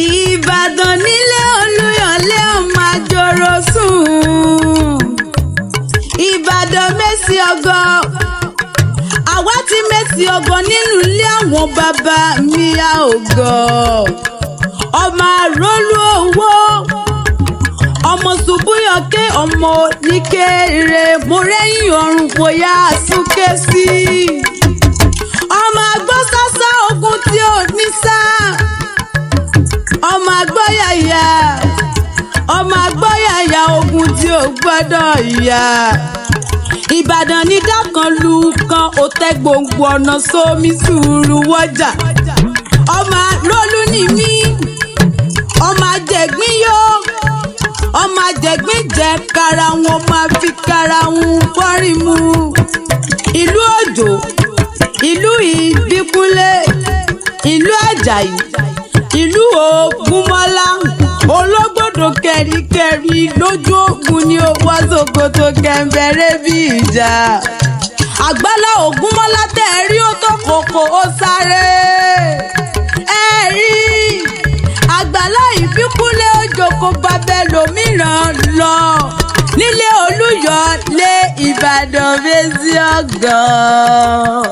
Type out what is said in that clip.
Ìbàdàn nílé Olúyọ̀lé, ọmọ àjọrò sùn. Ìbàdàn mẹ́sì ọgọ́, àwa ti mẹ́sì ọgọ́ nínú ilé àwọn bàbá mi a ò gọ̀. Ọmọ àrólú owó, ọmọ ṣubúyọ̀kẹ́, ọmọ oníkéré, mo rẹ́yìn ọ̀run bóyá súnké sí. Ọmọ àgbọ̀ sásá ogun tí ò ní sá, ọmọ àgbọ̀yàyà, ọmọ àgbọ̀yàyà ogun tí ò gbọ́dọ̀ yà. Ìbàdàn ní dákan lu kan ó tẹ́ gbòǹgbò ọ̀nà sómi sùúrù wọ́jà. Ọmọ lólú ni mí, ọmọ àjẹgbín yó, ọmọ àjẹgbín jẹ kára wọn máa fi kára wọn bọ́rí mu. Ìlú Òjò, ìlú Ìbíkúnlé, ìlú Àjàyí, ìlú Ògúnmọ́lá, ológbòdò kẹ̀ríkẹ̀rí lójú ogun ni ó wá ṣòkòtò kẹ̀ǹbẹ̀rẹ̀ bí ìjà. Àgbàlá Ògúnmọ́lá tẹ́ ẹ rí, ó tó kòkò ó sáré. Ẹ rí àgbàlá Ìbíkúnlé, òjò kò bá bẹ́ẹ̀ lómìíràn lọ nílé Olúyọ̀lé, Ìbàdàn fèsì ọ̀gàn.